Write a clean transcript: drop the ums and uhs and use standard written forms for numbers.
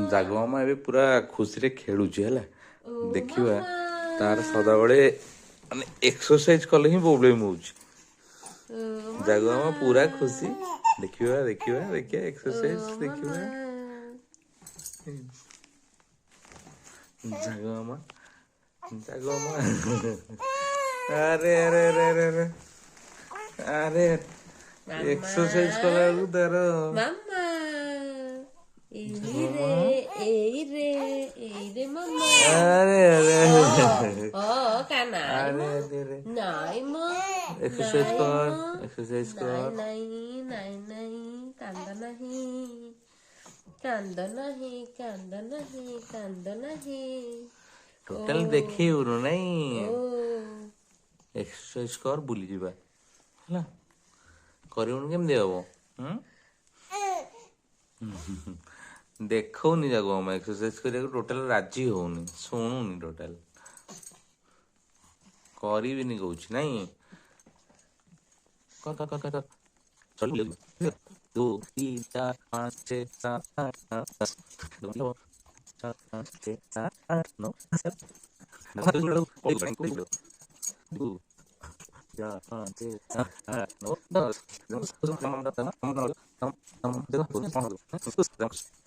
ଜାଗୁ ମାମା ଏବେ ପୁରା ଖୁସିରେ ଖେଳୁଛି ହେଲା। ଓ ଦେଖିବା, ମାମା। ତାର ସଦାବେଳେ ମାନେ ଏକ୍ସରସାଇଜ କଲେ ହିଁ ପ୍ରୋବ୍ଲେମ ହଉଛି। ଓ ଜାଗୁ ମାମା। ମାମା ପୁରା ଖୁସି। ଦେଖିବା, ଦେଖିବା, ଦେଖିବା, ଓ ଏକ୍ସରସାଇଜ ମାମା। ଦେଖିବା। ଜାଗୁ ମାମା, ଜାଗୁ ମାମା, ଆରେ ଆରେ ଆରେ ଆରେ ଆରେ ଆରେ, ମାମା। ଏକ୍ସରସାଇଜ କଲା ବେଳକୁ ତାର ମାମା, ଏଇରେ, ଏଇରେ, ଏଇରେ ମାମା। ଆରେ ଆରେ ଅ ଆରେ ଅ କା ନାଇଁ ଆରେ ମ। ଆରେ ଆରେ, ନାଇଁ ମ। ଏକ୍ସରସାଇଜ ନାଇଁ କର। ମ। ଏକ୍ସରସାଇଜ ନାଇଁ କର। ନାଇଁ ନାଇଁ ନାଇଁ, କାନ୍ଦ ନାହିଁ, କାନ୍ଦ ନାହିଁ, କାନ୍ଦ ନାହିଁ, କାନ୍ଦ ନାହିଁ। ଓ ଟୋଟାଲ ଦେଖେଇବୁନୁ ନାଇଁ। ଓ। ଏକ୍ସରସାଇଜ କର, ବୁଲିଯିବା ହେଲା। କରିବୁନି କେମିତି ହବ? ହୁଁ, ଦେଖଉନି। ଜାଗୁ ମାମା ଏକ୍ସରସାଇଜ କରିବାକୁ ଟୋଟାଲ ରାଜି ହଉନି, ଶୁଣୁନି ଟୋଟାଲ। କରିବିନି କହୁଛି ନାଇଁ। କର କର କର କର। ଚାଲୁ, 2, 3, 4, 5, 6, 7, 8, 9, 10, 4, 5, 6, 7, 8, 9, 2, 4, 5, 6, 7, 8, 9, 10।